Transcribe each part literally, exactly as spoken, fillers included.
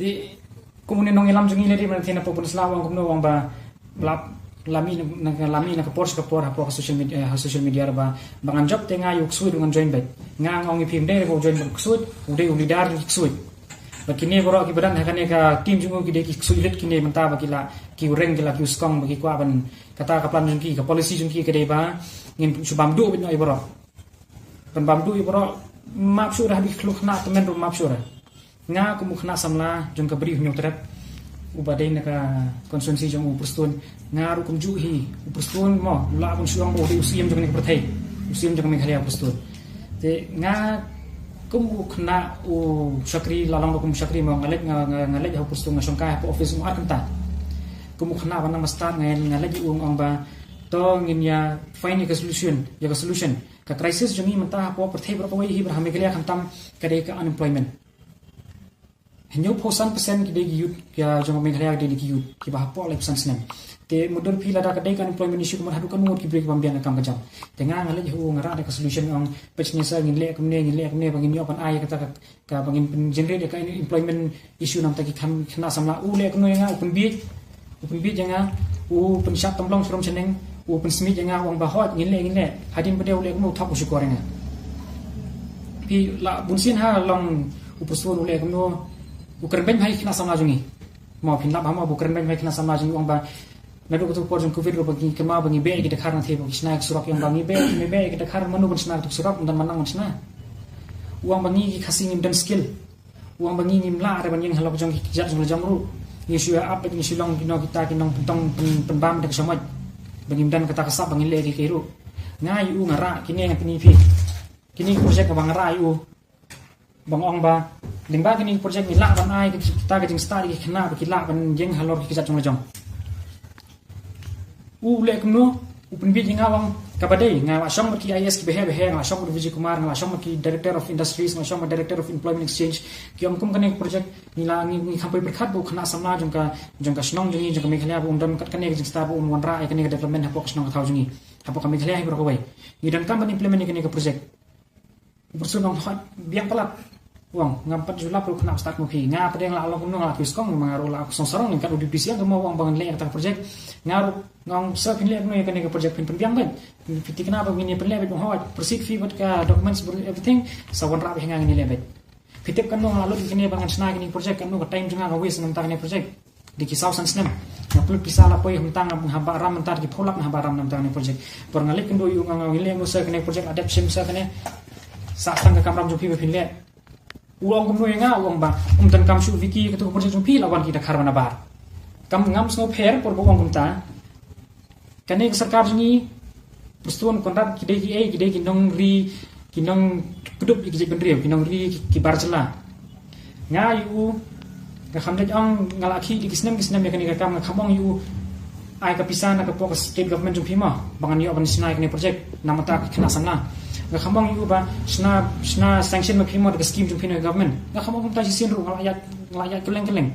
Te kum une nongïalam jong ngi lei, man te na pop sla ong kumno ong ba lap lami na lami na ka por sha ka por hapoh ka social media, eh, ha social media ba ba ngan jop te nga ïa u ksuid, ngan join bad nga ong ïa phi, ym dei re ba u join bad u ksuid, u dei u leader ki ksuid. Ba kine baroh ki ba don ha kane ka team jong u ki dei ki ksuid rit kine mynta ba ki la ki u reng, ki la ki u skong, ba ki kwah ban kata ka plan jong ki, ka policy jong ki ka dei ba ngin shu bam duh bad noh ïa baroh. Ban bam duh ïa baroh, map shuh re, haba ki khluk khynnah tymmen ruh map shuh re. Nga kum u khynnah samla jong ka Bri Hynñiewtrep uba dei na ka constituency jong u Prestone, nga ruh kumjuh hi u Prestone mo u lah ban shu ong ba u dei u siem jong kane ka pyrthei, u siem jong ka Meghalaya u Prestone. Te nga kum u khynnah u shakri, la long ruh kum u shakri mo, nga leit nga, nga, nga leit ha u Prestone, nga shongkai hapoh office u ar kynta. Kum u khynnah ba nang ba stad nga, nga leit ïa u, nga ong ba to ngin ïa find ïa ka solution, ïa ka solution. Ka crisis jong ngi mynta hapoh pyrthei baroh kawei hi, bad ha Meghalaya khamtam, ka dei ka unemployment. Hynñiewphew san percent ki dei ki youth, ki jong Meghalaya ki dei ki youth kiba hapoh laiphew san snem. Te mutdur phi, lada ka dei ka unemployment issue, kumno haduh katno ngut ki briew ki bym biang ka kam ka jam. Te nga, nga leit ha u, nga rah da ka solution, ong peit shane, sa ngin leh kumne, ngin leh kumne ba ngin ïoh ban ai kata ka, ka ba ngin pyn-generate ïa ka employment issue namta ki khynnah samla. U leh kumno ïa nga, u pynbiej, u pynbiej ïa nga, u pynshad tymlong sharum shaneng, u pynsmit ïa nga, u ong ba hooid ngin leh, ngin leh. Hadien ba dei u leh kumno, u thok u shukor ïa nga. Phi, la bunsien ha long u Prestone u leh kumno, u kren beiñ ha ki khynnah samla jong ngi. Mo phin lap ha mo, u kren beiñ ha ki khynnah samla jong ngi, u ong ba naduh kato ka por jong Covid ruh ba ngi kynmaw ba ngi beh ïa ki dkhar, nga thei ba ki shna ïa ka surok, u ong ba ngi beh, ngi beh ïa ki dkhar, mano ban shna kato ka surok, ym don man nang ban shna. U ong ba ngi ki Khasi ngim don skill. U ong ba ngi ngim lah re ban ïeng halor jong ki kjat jong la jong ruh. Ngi shu ïa ap bad ngi shu long kino kita ki nongpyntong pyn-, pynbam da ka shamoit. Ba ngim don kata ka sap ba ngin leh kiei kiei ruh. Nga ïa u nga rah, kine ngan pyni phi. Kine ki project ba nga rah ïa u. Ba nga ong ba lyngba kine ki project ngi lah ban ai kita ka jingstad ïa ki khynnah ba ki lah ban ïeng halor ki kjat jong la jong. U leh kumno, u pynbiej ïa nga, u ong kaba dei, nga la shong bad ki I A S kiba heh ba heh, nga la shong bad u Vijay Kumar, nga la shong bad ki Director of Industries, nga la shong bad Director of Employment Exchange. Ki ong kum kane ka project ngi la, ngi, ngi kham poi pyrkhat ba u khynnah samla jong ka, jong ka shnong jong ngi, jong ka Meghalaya, ba un don kat kane ka jingstad ba un wanrah ïa kane ka development hapoh ka shnong ka thaw jong ngi, hapoh ka Meghalaya hi baroh kawei. Ngi donkam ban implement ïa kane ka project. U Prestone u ong hooid, biang palat. U ong ngam pat ju lap ruh khynnah stad kum phi. Nga pat nga la long kumno, nga la kiew skong, nga ruh la kiew song sarong, nga kat u D P C, nga mo, u ong ba ngan leh ïa kata ka project. Nga ruh nga ong sir phin leh kumno ïa kane ka project, phin pynbiang bad phi thikna ba ngin ïa pynleh bad? U ong hooid, proceed phi bad ka documents, everything, sa wanrah bad ha nga, ngin ïa leh bad. Phi tip katno nga la lut ïa kane ba ngan shna ïa kane ka project, katno ka time jong nga ka waste namta kane ka project. Dei ki saw san snem. Nga pynlut pisa la poi, mynta nga haba ram mynta ki phew lak nga haba ram namta kane project. Por nga leit kynduh ïa u, nga ong ïa leh kumno sir, kane project la dep shim sir, kane sa tang ka kamram jong phi ba phin leh. U ong kumno ïa nga, u ong ba um donkam shuh Vicky, kato ka project jong phi la wan ki dkhar ba nabar. Kam ngam sngewpher por ba u ong kumta. Kane ka sorkar jong ngi, Prestone, Conrad, ki dei kiei, ki dei ki nongri, ki nongkdup ïa ki jaitbynriew, ki nongri, ki, ki bar jylla. Nga ïa u, nga kham leit ong, nga la khih da ki snem ki snem ïa kane ka kam, nga kham ong ïa u ai ka pisa na ka pok ka state government jong phi mo, ba ngan ïoh ban shna ïa kane ka project namar ki khynnah samla. Nga kham ong ïa u ba shna, shna sanction ma phi mo da ka scheme jong phi na ka government. Nga kham ong kumta shisien ruh, nga la ïaid, nga la ïaid kylleng kylleng.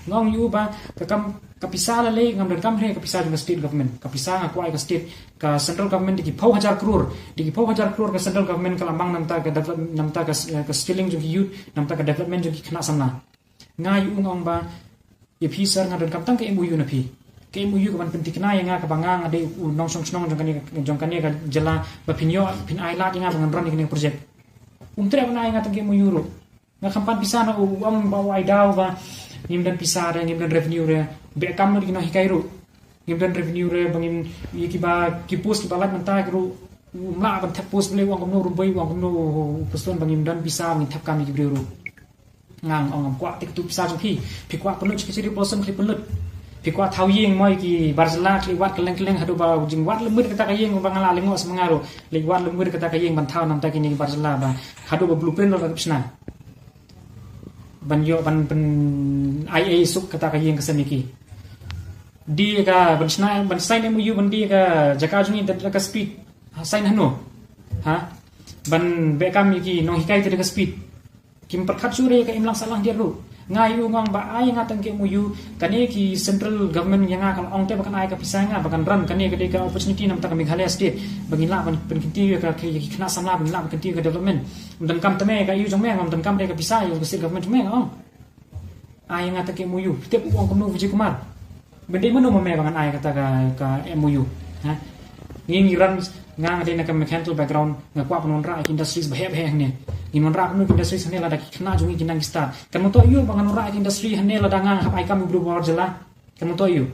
Nga ong ïa u ba ka kam, ka pisa la lei, ngam donkam re ka pisa jong ka state government. Ka pisa nga kwah ïa ka state, ka central government, dei ki phew hajar klur, dei ki phew hajar klur ka central government ka la mang namta ka develop, namta ka, eh, ka skilling jong ki youth, namta ka development jong ki khynnah samla. Nga ïa u nga ong ba ïa phi sir, nga donkam tang ka M O U na phi. Ka M O U kaban pynthikna ïa nga, kaba nga, nga dei u nongshong shnong jong kane, jong kane ka jylla, ba phin ïoh, phin ai lad ïa nga ba ngan run ïa kane ka project. Um treh ban ai ïa nga tang ka M O U ruh. Nga kham pan pisa na u, u ong ba u ai daw ba ngim don pisa re, ngim don revenue re. Beh kam noh da ki nonghikai ruh. Ngim don revenue re, ba ngim, ïa kiba, ki post kiba lait mynta ki ruh, um lah ban thep post, balei u ong kumno, ruh bai u ong kumno u Prestone, ba ngim don pisa ngin thep kam ïa ki briew ruh. Nga ong ngam kwah te kato pisa jong phi. Phi kwah pynlut sha ka Cherry Blossom, khie pynlut. Phi kwah thaw ïing mo ïa ki bar jylla, khie wad kylleng kylleng, haduh ba jingwad lymut kata ka ïing ba nga la lyngngoh sa ma nga ruh. Leit wad lymut kata ka ïing ban thaw namta kine ki bar jylla ba haduh ba blueprint ruh la dep shna. Ban ïoh ban pyn-ai ei suk kata ka ïing ka sem ïa ki. Dei ka ban shna, ban sign M O U ban dei ka jaka jong ngi da ka speed. Ha, sign hano? Ha? Ban beh kam ïa ki nonghikai te da ka speed. Kim pyrkhat shuh re ka imlang sahlang diat ruh. Nga ïa u nga ong ba ai nga tang ka M O U, kane ki central government ïa nga ka la ong te ba kan ai ka pisa ïa nga ba kan run, kane ka dei ka opportunity namta ka Meghalaya state ba ngin lah ban pynkyntiew ïa ka, ïa ki khynnah samla, ba ngin lah ban kyntiew ïa ka development. Ym donkam te me ka ïa u jong me, ym donkam re ka pisa ïa u state government jong me, nga ong. Ai nga ta ka M O U. Phi tip u ong kumno Vijay Kumar? Ba dei mano ma me ba ngan ai kata ka, ka M O U? Ha? Ngi ngi run, nga nga dei na ka mechanical background, nga kwah ban wanrah ïa ki industries ba heh ba heh hangne. Ngin wanrah kumno ki industries hangne lada ki khynnah jong ngi ki nang ki stad? Kan myntoi ïoh ba ngan wanrah ïa ki industry hangne lada nga nga hap ai kam ïa u briew ba war jylla? Kan myntoi ïoh.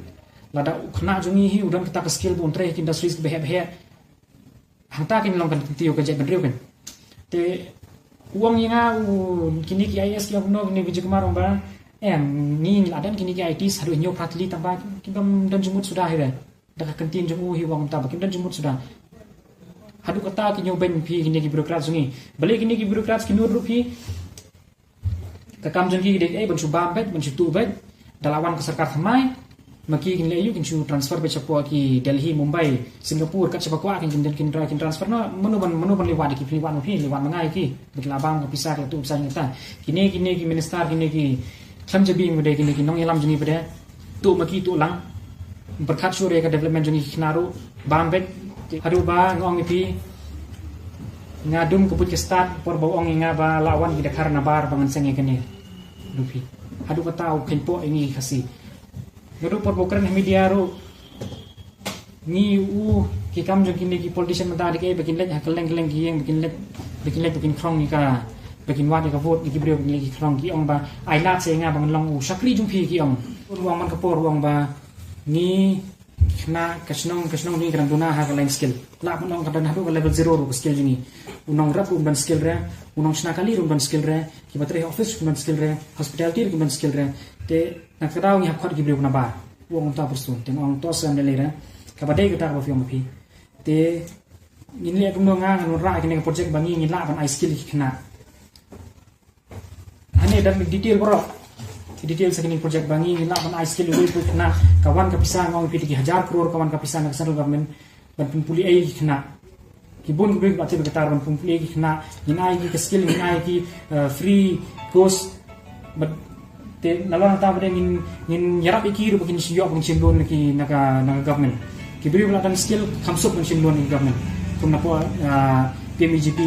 Lada u khynnah jong ngi hi u don kata ka skill ba un trei ha ki industries ba heh ba heh, hangta kin long ka kyntiew ka jaitbynriew kan. Te u ong ïa nga, u, kine ki I A S ki ong kumno, kine Vijay Kumar, ong ba, em, ngi ngi la don kine ki I Ts haduh hynñiew phra tylli, tang ba kim don jingmut suda hi re. Da ka kyntien jong u hi u ong kumta ba kim don jingmut suda. Haduh kata ki hynñiew beiñ phi kine ki bureaucrats jong ngi. Balei kine ki bureaucrats ki nud ruh phi? Ka kam jong ki dei, eh, ban shu bam beit, ban shu tuh beit. Da la wan ka sorkar thymmai, ma ki kin leh aïu? Kin shu transfer beit shapoh ki Delhi, Mumbai, Singapore, kat shaba kwah kin, kin, kin, kin transfer noh. Mano ban, mano ban leit wad ïa ki? Phi leit wad ma phi, leit wad ma nga ïa ki? Ba ki la bam ka pisa, ki la tuh pisa ïa kita. Kine, kine ki minister, kine ki khlem jabieng ba dei, kine ki nongïalam jong ngi ba dei. Tuh ma ki, tuh lang. Pyrkhat shuh ïa ka development jong ngi ki khynnah ruh. Bam beit. Haduh ba nga ong ïa phi, nga dum ka buit ka stad por ba u ong ïa nga ba la wan ki dkhar nabar ba ngan seng ïa kane. Ruh phi. Haduh kata u kheiñpoh ïa ngi ki Khasi. Nga dum por ba u kren ha media ruh. Ngi u, ki kam jong kine ki politician mynta dei kaei? Ba kin leit ha kylleng kylleng ki ïing, ba kin leit, ba kin leit, ba kin khrong ïa ka, ba kin wad ïa ka vote, ïa ki briew, ba kin leit ki khrong, ki ong ba ai lad sa ïa nga ba ngan long u shakri jong phi, ki ong. U ong man ka por u ong ba ngi khynnah ka shnong, ka shnong jong ngi ka dang duna ha ka line skill. Lah ban ong ka don haduh ka level zero ruh ka skill jong ngi. U nongrep ruh um don skill re, u nongshna kali ruh um don skill re, kiba trei ha office ruh kim don skill re, hospitality ruh kim don skill re. Te na kata daw ngi hap khot ki briew nabar. U ong kumta Prestone. Te nga ong to sa ym lei lei re. Kaba dei kata kaba phi ong ma phi. Te ngin leh kumno? Nga ngan wanrah ïa kane ka project ba ngi ngin lah ban ai skill ïa ki khynnah. Hangne don detail baroh. Ki detail sa kane ka project ba ngi ngin lah ban ai skill ïa uwei pa uwei u khynnah. Ka wan ka pisa, nga ong ïa phi, da ki hajar klur ka wan ka pisa na ka central government ban pynpule ïa ki khynnah. Ki bun ki briew kiba tip ïa kata, ban pynpule ïa ki khynnah, ngin ai ki ka skill, ngin ai ki, eh, free course. But te nalor nangta ba dei ngin, ngin ïarap ïa ki ruh ba kin ïoh, ba kin shim loan na ki, na ka, na ka government. Ki briew ba la don skill kham suk ban shim loan na ka government. Kum napoh, ah, P M E G P,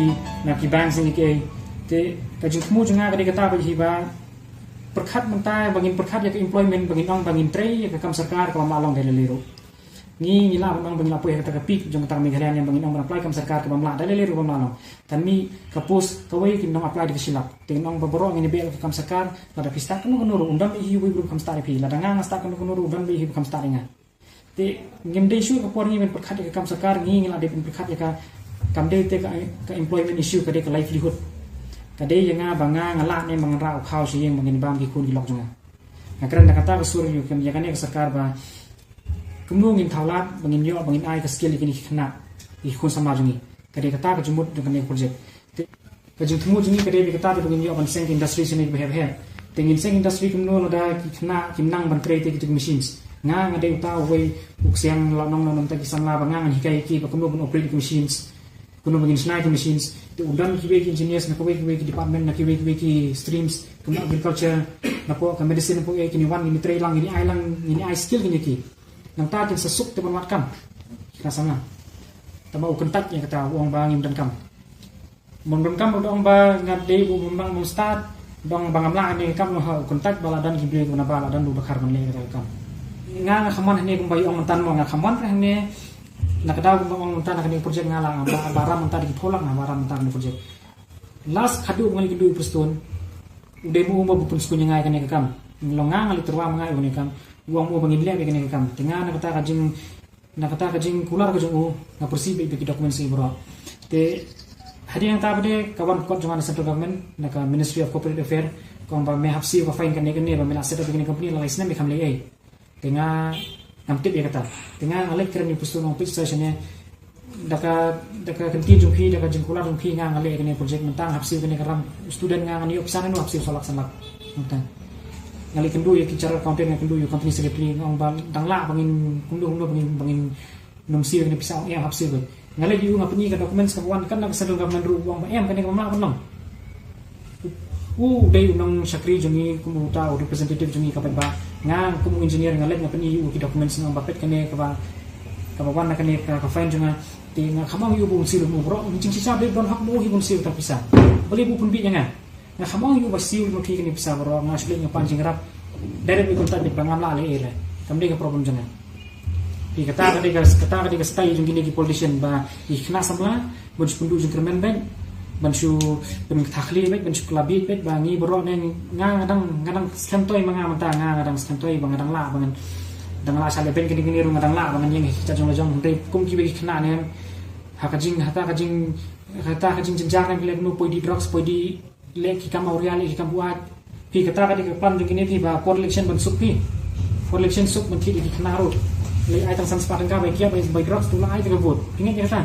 na ki bank sing ki. Te ka jingthmu jong nga ka dei kata ba hi ba pyrkhat mynta ba ngin pyrkhat ïa ka employment, ba ngin ong ba ngin trei ïa ka kam sorkar kaba ym lah long da lei lei ruh. Ngi ngi lah ban ong ba ngi la poi ha kata ka peak jong kata ka Meghalaya ne ba ngin ong ban apply kam sorkar kaba ym lah da lei lei ruh, ba ym lah long. Kan mih ka post kawei kin ong apply da ka shilak. Te ngin ong ba baroh ngin ïa beh ka kam sorkar, lada phi stad kano kano ruh un don beit hi uwei u briew ba kham stad ïa phi, lada nga nga stad kano kano ruh un don beit hi ba kham stad ïa nga. Te ngim dei shuh ka por ngi ban pyrkhat ïa ka kam sorkar, ngi ngi la dei ban pyrkhat ïa ka, kam dei te ka, ka employment issue, ka dei ka livelihood. Ka dei ïa nga ba nga nga lah ne ba ngan rah u khaw sha ïing ba ngin bam ki khun ki lok jong nga. Nga kren da kata ka sur ïa kane ka sorkar ba kumno ngin thaw lad ba ngin ïoh, ba ngin ai ka skill ïa kine ki khynnah, ïa ki khun samla jong ngi. Ka dei kata ka jingmut jong kane ka project. Te ka jingthmu jong ngi ka dei beit kata, te ba ngin ïoh ban seng ki industry shane kiba heh ba heh. Te ngin seng industry kumno lada ki khynnah kim nang ban trei te ki machines? Nga nga dei uta uwei u ksiang la nong nong nong ta ki samla ba nga ngan hikai ki ba kumno ban operate ki machines. Kumno ba ngin shna ki machines. Te u don kiwei ki engineers na kiwei kiwei ki department, na kiwei kiwei ki streams, kum agriculture, napoh ka medicine, napoh ei, kin wan, ngin trei lang, ngin ai lang, ngin ai skill kine ki. Nangta kin sa suk te ban wad kam. Kine samla. Tangba u kyntait ïa kata, u ong ba ngim don kam. Bym don kam ruh da ong ba nga dei u bym nang bym stad, da ong ba ngam lah ne kam, u kyntait ba la don ki briew kiba nabar, la don u dkhar ban leh kata ka kam. Nga nga kham wan hangne kumba ïa ong mynta mo, nga kham wan hangne. Na ka daw kumba ong mynta na kane ka project nga la, ba, ba ram mynta da ki phew lak, nga ba ram mynta kane ka project. Last haduh ba nga leit kynduh ïa u Prestone, u dei ma u mo ba u pynskhem ïa nga ïa kane ka kam. Long nga nga leit tyrwa ma nga ïa kane ka kam. U ong mo ba ngin leh ïa kane ka kam. Te nga na kata ka jing, na kata ka jingkular ka jong u, nga pyrshah beh beh ki documents ki baroh. Te hadien nangta pat de ka wan ka kot jong nga na central government, na ka Ministry of Corporate Affairs, ka ong ba me hap siew ka fine kane kane ba me la set up ïa kane ka company la lai snem me kham leh ei. Te nga ngam tip ïa kata. Te nga nga leit kren ïa u Prestone, u ong peit sa shane. Da ka, da ka kyntien jong phi, da ka jingkular jong phi, nga nga leh kane project mynta, nga hap siew kane ka ram. Student nga ngan ïoh pisa nano, hap siew saw lak san lak. Mynta nga leit kynduh ïa ki chartered accountant, nga kynduh ïa u company secretary, nga ong ba dang lah ba ngin kumno kumno ba ngin, ba ngin nym siew kane pisa, ong em, hap siew. Nga leit ïa u, nga pyni ka documents kaba wan kat na ka central government ruh, u ong ba em, kane kam lah ban long. U dei u nongshakri jong ngi, kum uta u representative jong ngi, ka peit ba nga kum u engineer nga leit nga pyni ïa u ki documents, nga ong ba peit kane kaba, kaba wan na kane ka, ka fine jong nga. Te nga kham ong ïa u ba un siew, u baroh, u jingshisha ba don hok ba u hi ba un siew kata ka pisa. Balei ba u pynbiej ïa nga? Nga kham ong ïa u ba siew ma phi kane ka pisa baroh, nga shu leit nga pan jingïarap. Direct ïa contact beit ba ngam lah leh ei re. Kam dei ka problem jong nga. Phi, kata ka dei ka, kata ka dei ka style jong kine ki politician ba ki khynnah samla ban shu pynduh jingkyrmen beit, ban shu pynthah khlieh beit, ban shu kylla bieit beit ba ngi baroh ne nga, nga dang, nga dang slem toi ma nga mynta, nga, nga dang slem toi ba nga dang lah, ba ngan dang lah sha leh beiñ kine kine ruh nga dang lah ba ngan ïeng ha ki jait jong la jong, hynrei kum kiwei ki khynnah ne ha ka jing, ha ka jing, ha ka jingjynjar ne ki leh kumno, poi die drugs, poi die leh ki kam awria, leh ki kam buaid. Phi, kata ka dei ka plan jong kine phi ba por election ban suk phi. Por election suk ban thied ïa ki khynnah ruh. Leh ai tang san spah tyngka ba ïa ki ïa bai, bai drugs, to la ai tang ka vote. Phi ngeit ïa kata?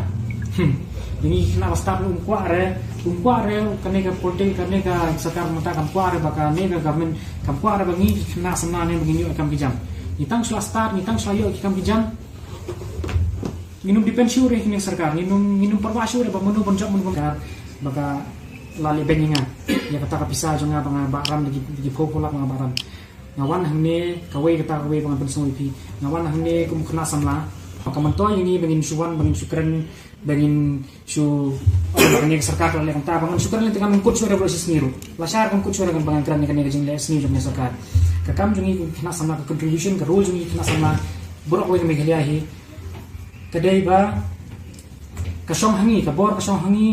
Hmm. Ïa ngi ki khynnah ba stad ruh ym kwah re, ym kwah re kane ka politi-, kane ka sorkar mynta kam kwah re ba kane ka government kam kwah re ba ngi ki khynnah samla ne ba ngin ïoh ïa ki kam ki jam. Ngi tang shu la stad, ngi tang shu la ïoh ïa ki kam ki jam. Ngin ym depend shuh re ha kane ka sorkar, ngin ym, ngin ym pyrshah shuh re ba mano ban jop, mano ban kar, ba ka la leh beiñ ïa nga. Ïa kata ka pisa jong nga ba nga bam da ki, da ki phew phew lak ba nga bam. Nga wan hangne kawei, kata kawei ba ngan pynsngew ïa phi. Nga wan hangne kum khynnah samla. Ba ka myntoi ïa ngi ba ngin shu wan, ba ngin shu kren, ba ngin shu, oh, ba kane ka sorkar ka la leh kumta, ba ngan shu kren lynti, ngam kut shuh re baroh shi sngi ruh. Lashai kam kut shuh re ba ngan kren ïa kane ka jingleh sngi jong kane ka sorkar. Ka kam jong ngi kum khynnah samla, ka contribution, ka role jong ngi khynnah samla baroh kawei ka Meghalaya hi. Ka dei ba ka shong ha ngi, ka bor ka shong ha ngi,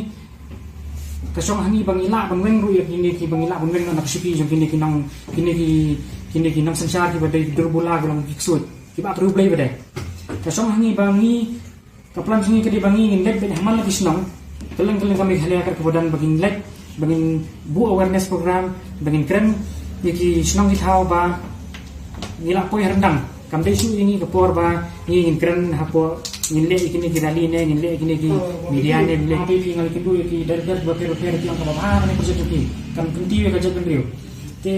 ka shong ha ngi ba ngi lah ban weng ruh ïa kine ki, ba ngi lah ban weng na ka shuki jong kine ki nong, kine ki, kine ki nongsynshar kiba dei dur bula, ki long ki ksuid, kiba ïakynduh Blei ba dei. Ka shong ha ngi ba ngi, ka plan jong ngi ka dei ba ngi ngin leit beit ha man la ki shnong kylleng kylleng ka Meghalaya, ka dei kaba don, ba ngin leit, ba ngin buh awareness program, ba ngin kren ïa ki shnong ki thaw ba ngi lah poi ha ryndang. Kam dei shuh ïa ngi ka por ba ngi ngin kren hapoh, ngin leh ïa kine ki rally ne, ngin leh ïa kine ki media ne, ngin leh. Phi, phi, nga la kynduh ïa ki director bapher bapher, ki ong kaba bha kane ka project jong phi, kan kyntiew ïa ka jaitbynriew. Te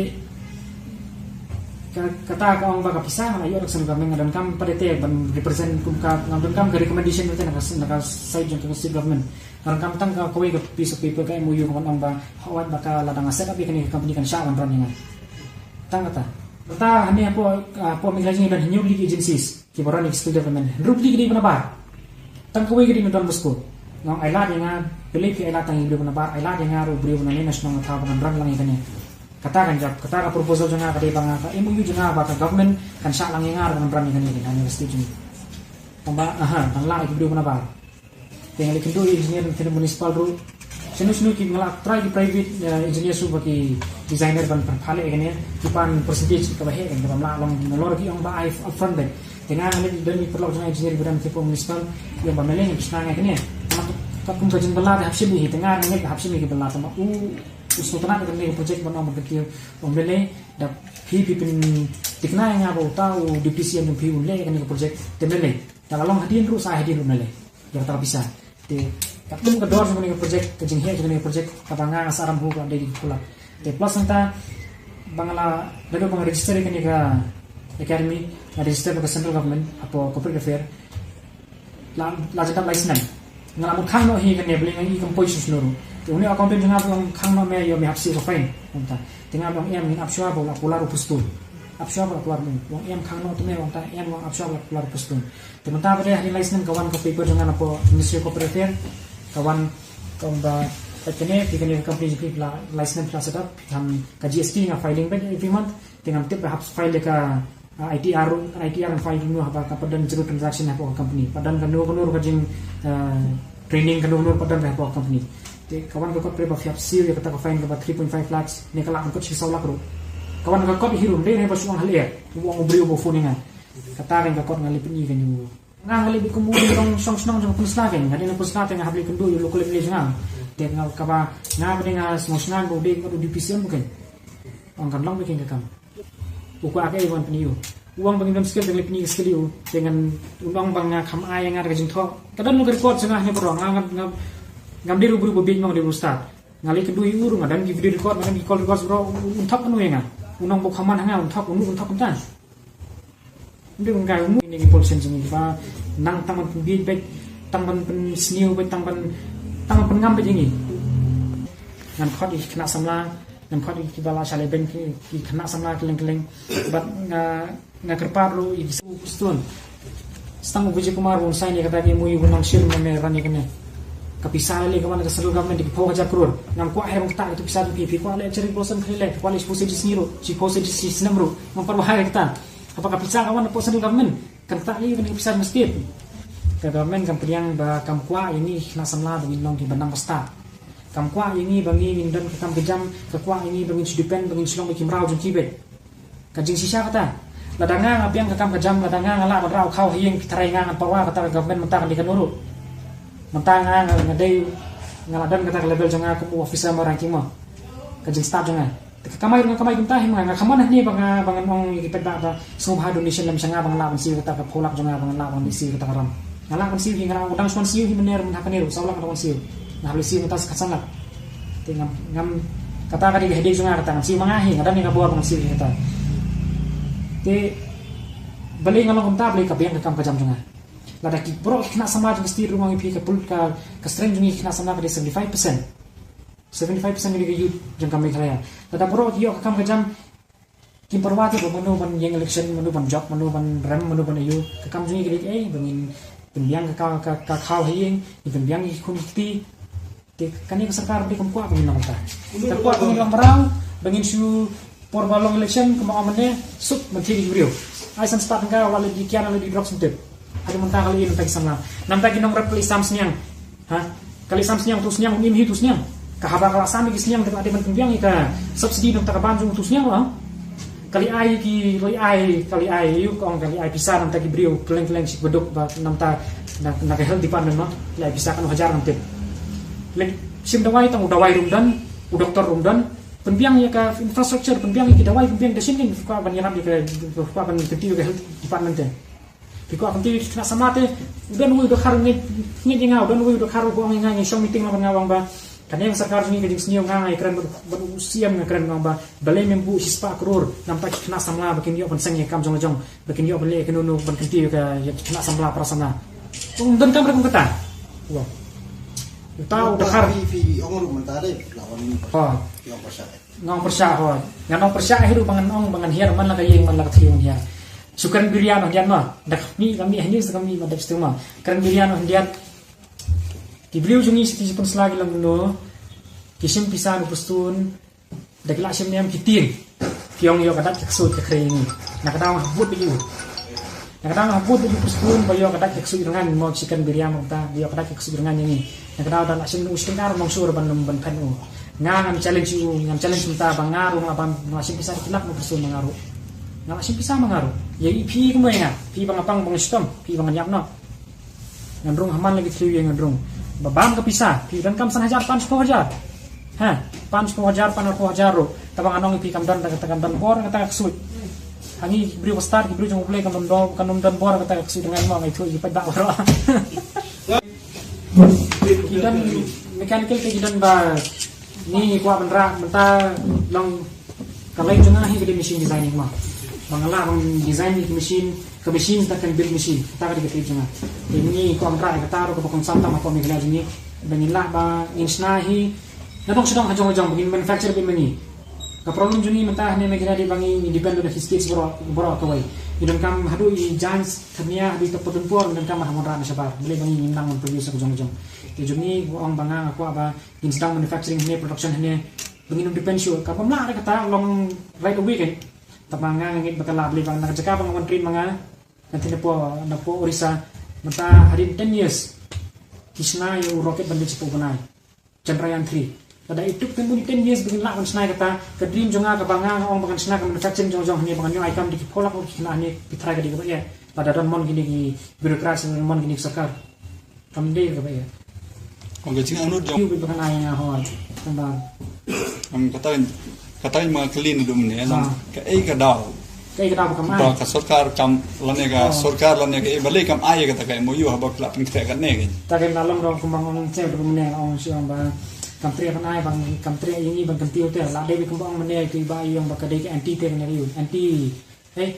ka, kata ka ong ba ka pisa nga la ïoh na ka central government, nga donkam pat te ban represent kum ka, nga donkam ka recommendation pat te na ka, na ka side jong ka state government. Nga donkam tang ka kawei ka piece of paper, ka M O U, ka ban ong ba hooid ba ka, lada nga set up ïa kane ka company kan shah ban run ïa nga. Tang kata. Kata hangne hapoh, ah, hapoh Meghalaya jong ngi don hynñiew tylli ki agencies kiba run ïa ki skill development. Hynriew tylli ki dei ba na bar. Tang kawei ka dei na Don Bosco. Nga ong ai lad ïa nga, balei phi ai lad tang ïa ki briew ba na bar, ai lad ïa nga ruh u briew ba na ne na shnong na thaw ba ngan run lang ïa kane. Kata kan jop, kata ka proposal jong nga ka dei ba nga, ka M O U jong nga ba ka government kan shah lang ïa nga ruh ban run ïa kane, kane ka state jong ngi. Tang ba, aha, tang lad ïa ki briew ba na bar. Te nga la kynduh ïa engineer na municipal ruh. Shano shano ki, nga la try ki private, eh, engineer shuh, ba ki designer ban pynpha leh ïa kane, ki pan percentage kaba heh kan, kaba ym lah long nalor ki ong ba ai upfront beit. Te nga, nga la don ïa ki paralok jong nga engineer ba don hapoh municipal, ki ong ba me lei ngin pynshna ïa kane. Katkum ka jingbylla te hap shim ïa hi, te nga ngeit ba hap shim ïa ki bylla, tang ba u, u sngewtynnat ïa kane ka project ban ong ban kyntiew, ong me lei da phi, phi pynthikna ïa nga ba uta u deputy C M jong phi un leh ïa kane ka project, te me lei. Da la long hadien ruh sa hadien ruh me lei. Ïa kata ka pisa. Te katkum ka dor jong kane ka project, ka jingheh jong kane ka project, kaba nga, nga sah ramhu ka dei ki phew lak. Te plus nangta ba nga la, naduh ba nga register ïa kane ka academy, nga register bad ka central government hapoh corporate affair. La, la jan dap lai snem. Nga la mut khang noh hi kane, balei nga i kam poi shuh shuh ruh. Te une u accountant jong nga u ong khang noh me, ïoh me hap siew ka fine. Nangta te nga ong em, ngin ap shuwa ba u la kular u postpone. Ap shuwa ba u la kular, u ong em khang noh te me, u ong ta em, u ong ap shuwa ba u la kular u postpone. Te mynta pat te hadien lai snem ka wan ka paper jong nga napoh Ministry of Corporate Affairs, ka wan ka ong ba peit kane, phi kane ka company jong phi, phi la lai snem phi la set up, phi kham, ka G S T nga filing beit every month, te ngam tip ba hap file ïa ka, ah, I T R ruh, I T R ngam file ruh haba ka pat don zero transaction hapoh ka company, pat don kano kano ruh ka jing, ah, training kano kano ruh pat don hapoh ka company. Te ka wan ka kot pat te ba phi hap siew ïa kata ka fine kaba three point five lakhs ne ka lah ban kut shi saw lak ruh. Ka wan ka kot hi ruh, ym dei haba shu ong ha lyer, u ong u briew ba phone ïa nga. Kata ka wan ka kot, nga leh pyni kane u Nga, nga leh beit kum u nongshong shnong jong ka Pynsla keiñ, nga dei na Pynsla te nga hap leit kynduh ïa u local M L A jong nga. Te nga kaba, nga ba dei nga sngewsynei ba u dei u deputy C M keiñ. Ong kan long beit keiñ ka kam. U kwah kaei ban pyni ïa u. U ong ba ngim don skill, te nga leit pyni ka skill ïa u. Te ngan, u ong ba nga kham ai ïa nga da ka jingthoh. Ka don ka record jong nga hangne baroh, nga, nga, nga, ngam dei ruh u briew ba bieit mo, nga dei ruh u stad. Nga leit kynduh ïa u ruh, nga don ki video record, nga don ki call records baroh, un thok kano ïa nga. Un ong ba u kham man ha nga, un thok, un thok kumta. Ym dei ban kai u mut ïa ngi politician jong ngi ba nang tang ban pynbieit beit, tang ban pynsniew beit, tang ban, tang ban pynngam beit ïa ngi. Ngan khot ïa ki khynnah samla, ngan khot ïa kiba la shah leh beiñ, ki, ki khynnah samla kylleng kylleng. Bad nga, nga kyrpad ruh ïa ki Stone. Tang u Vijay Kumar ba un sign ïa kata ka M O U, un nang shim ne me run ïa kane. Ka pisa lei ka wan na ka central government da ki phew hajar klur. Ngam kwah hi ruh ban ktah katu ka pisa jong phi, phi kwah leh cherry blossom kane leh, phi kwah leh shiphew senti shi sngi ruh, shiphew senti shi snem ruh, ngam pyrwa hi kata. Haba ka pisa ka wan na ka central government, kan ktah lei kane ka pisa jong ka state. Ka government kam pdiang ba kam kwah ïa ngi ki khynnah samla ba ngin long kiba nang ba stad. Kam kwah ïa ngi ba ngi ngin don ka kam ka jam, ka kwah ïa ngi ba ngin shu depend, ba ngin shu long ki mraw jong ki beit. Ka jingshisha kata. Lada nga nga biang ka kam ka jam, lada nga nga lah ban rah u khaw ha ïing, phi tharai nga ngan pyrwa kata ka government mynta kan dei kano ruh. Mynta nga nga dei, nga la don kata ka level jong nga kum u officer mo ranking mo. Ka jingstad jong nga. Te ka kamai ruh nga kamai kumta hi ma nga, nga khlem man hangne ba nga, ba ngan ong ïa ki paidbah ba sngewbha donation lem sha nga ba ngan lah ban siew kata ka phew lak jong nga, ba ngan lah ban siew kata ka ram. Nga lah ban siew hi, nga lah u dang shu wan siew hi mynne ruh, mynta kane ruh saw lak nga dang wan siew. Nga hap leit siew mynta sa khatsan lak. Te ngam, ngam, kata ka dei ka headache jong nga kata, ngan siew ma nga hi, nga don ïa ka bor ba ngan siew hi kata. Te balei nga long kumta, balei ka biang ka kam ka jam jong nga. Lada ki baroh ki khynnah samla jong ka state ruh, nga ong ïa phi, ka pul-, ka, ka strength jong ngi ki khynnah samla ka dei seventy five percent. Seventy five percent ka dei ka youth jong ka Meghalaya. Lada baroh ki ïoh ka kam ka jam, kim pyrwa te ba mano ban ïeng election, mano ban jop, mano ban rem, mano ban aiu. Ka kam jong ngi ka dei kaei, ba ngin pynbiang ka, ka, ka, ka khaw ha ïing, ngin pynbiang ki khun ki kti. Te kane ka sorkar ba dei kam kwah ba ngin long kumta. Ka kwah ba ngin long mraw, ba ngin shu, por ba long election, kumba ong mynne, suk ban thied ïa ki briew. Ai san spah tyngka, wat leit die kiad, leit die drugs, ym tip. Haduh mynta ka lei, namta ki samla, namta ki nongrep ka lei sam sniang. Ha? Ka lei sam sniang, utu u sniang um im hi, utu u sniang. Ka haba ka la sam ïa ki sniang te ka dei ban pynbiang ïa ka subsidy namta ka ban jong utu u sniang, ha? Ka lei ai ki, lei ai, ka lei ai, ïa u, ka ong ka lei ai pisa namta ki briew kylleng kylleng shi baduk ba namta na, na ka health department, no? Lei ai pisa katno hajar, ngam tip. Lei shim dawai, tang u dawai ruh ym don, u doktor ruh ym don. Pynbiang ïa ka infrastructure, pynbiang ïa ki dawai, pynbiang da shin, phi kwah ban ïarap ïa ka, phi kwah ban kyntiew ïa ka health department te. Phi kwah ban kyntiew ïa ki khynnah samla te, u don uwei u dkhar ngeit, ngeit ïa nga, u don uwei u dkhar uba ong ïa nga, ngi shong meeting lang bad nga, u ong ba kane ka sorkar jong ngi ka jingsniew, nga nga ïakren bad, bad u C M, nga kren, nga ong ba balei mem buh shispah klur namta ki khynnah samla ba kin ïoh ban seng ïa ka kam jong la jong, ba kin ïoh ban leh ïa kano kano, ban kyntiew ïa ka, ïa ki khynnah samla, para samla. Ym donkam ruh kum kata. Wah. Uta u dkhar. Phi, phi ong ruh mynta de, la wan. Ha. Phi ong pyrshah. Nga ong pyrshah, hooid. Ngan ong pyrshah hi ruh ba ngan ong ba ngan hiar man la ka ïing man la ka thiew ngan hiar. Shu kren biria noh hyndiat ma. Da ka mih ka mih ha news, da ka mih ma dep stem ma. Kren biria noh hyndiat. Ki briew jong ngi sha ki jingpynsla ki long kumno. Ki shim pisa na u Prestone. Da ki lah shim niam ki tieng. Ki ong ïoh ka dait ka ksuid ka khrei ngi. Na ka daw nga hap bud bad ïa u. Na ka daw nga hap bud bad ïa u Prestone ba ïoh ka dait ka ksuid rngan, mo, shi kren biria mo mynta, ba ïoh ka dait ka ksuid rngan ïa ngi. Na ka daw da lah shim u shi tyngka ruh ym long shuh ban, ban phet u. Nga ngan challenge ïa u, ngan challenge mynta ba nga ruh nga ban, nga lah shim pisa da ki lak na u Prestone ma nga ruh. Nga lah shim pisa ma nga ruh. Ïa i phi kumno ïa nga, phi ba nga pang ba nga shitom, phi ba ngan ïap noh. Ngan rung ha man la ki three year ngan rung. Ba bam ka pisa, phi donkam san hajar, pan shiphew hajar. Ha, pan shiphew hajar, pan arphew hajar ruh. Taba ngan ong ïa phi kam don, kam don bor kata ka ksuid. Ha ngi ki briew ba stad, ki briew jong U Blei, kam don bor, kam don bor kata ka ksuid, ngan ong ïa phi, ïa phi ba baroh. Ki don mechanical te ki don ba ngi kwah ban rah mynta long Ka line jong nga hi ka dei machine designing ma. Ba nga lah ban design ïa ka machine, ka machine, that can build machine. Kata ka dei ka trade jong nga. Te ngi kwah ban rah ïa kata ruh kaba kongsan tam hapoh Meghalaya jong ngi. Ba ngin lah ba ngin shna hi. Nadong shadong hajong hajong ba ngin manufacture beit ma ngi. Ka problem jong ngi mynta hangne Meghalaya dei ba ngi depend on the states baroh, baroh kawei. Ngi donkam haduh i Giants, Tharnia, haduh i Pathankot, ngi donkam ban rah na shabar. Balei ba ngi ngim nang ban produce hajong hajong. Te jong ngi ong ba nga nga kwah ba ngin sdang manufacturing hangne, production hangne. Ba ngin ym depend shuh, kaba ym lah re kata long right away kein. Tangba nga nga ngeit ba ka lah, balei ba na ka jaka ba nga wan train ma nga, nga tip napoh, napoh Orissa, mynta hadien ten years ki shna ïa u rocket ban leit shapoh bnai, Chandrayaan three. Lada it took them only ten years ba ngin lah ban shna ïa kata, ka dream jong nga kaba nga nga ong ba ngan shna ka manufacturing jong jong hangne ba ngan ïoh ai kam da ki phew lak ki khynnah hangne, phi tharai ka dei kaba eh. Lada don mon kine ki bureaucrats, don mon kine ki sorkar. Kam dei kaba ïa. Ong ka jingangnud jong. Ïa ba kan ai nga hoi. Tang ba. Ong kata, kata ma kylli naduh mynne. Ah. Kaei ka daw. Kaei ka daw ba kam ai. Ba ka sorkar kam lane ka sorkar lane ka, eh, balei kam ai kata ka M O U haba ka la pynkhreh katne ka. Ta ka na long rong kumba ong che ba mynne ong shu ong ba kam treh ban ai, ba kam treh ïa ngi ban kyntiew te. La dei ba kumba ong mynne ki ba ïa ong ba ka dei ka anti te kane ka ïa. Anti Hei,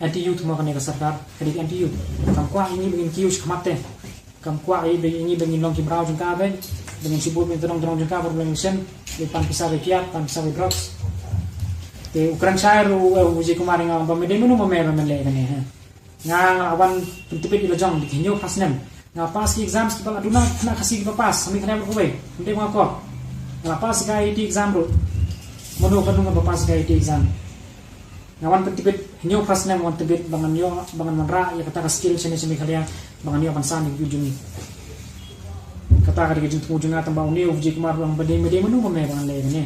anti youth mo kane ka sorkar, ka dei anti youth. Kam kwah ïa ngi ba ngin kiew shakhmat te. Kam kwah ïa ngi ba ngin long ki mraw jong ka beit, ba ngin shu bud ba ngin tnong tnong jong ka, ba ngin shen, ba pan pisa ba kiad, pan pisa ba drugs. Te u kren shai ruh u Vijay Kumar nga ong ba me dei mano ma me ba men leh kane, ha. Nga nga wan pyntbit ïa la jong da ki hynñiew phra snem. Nga pass ki exams kiba la duna khynnah Khasi kiba pass ha Meghalaya baroh kawei. Ym dei ba nga kop. Nga la pass ka I I T exam ruh. Mano kano kano ba pass ka I I T exam. Nga wan pyntbit, hynñiew pyrshah snem nga wan tbit ba ngan ïoh, ba ngan wanrah ïa kata ka skill shane sha Meghalaya, ba ngan ïoh ban san ïa ki jong ngi. Kata ka dei ka jingthmu jong nga, tang ba une u Vijay Kumar ba dei, me dei mano ba me ba ngan leh ïa kane.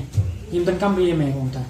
Ngim donkam ruh ïa me, ba ong ta.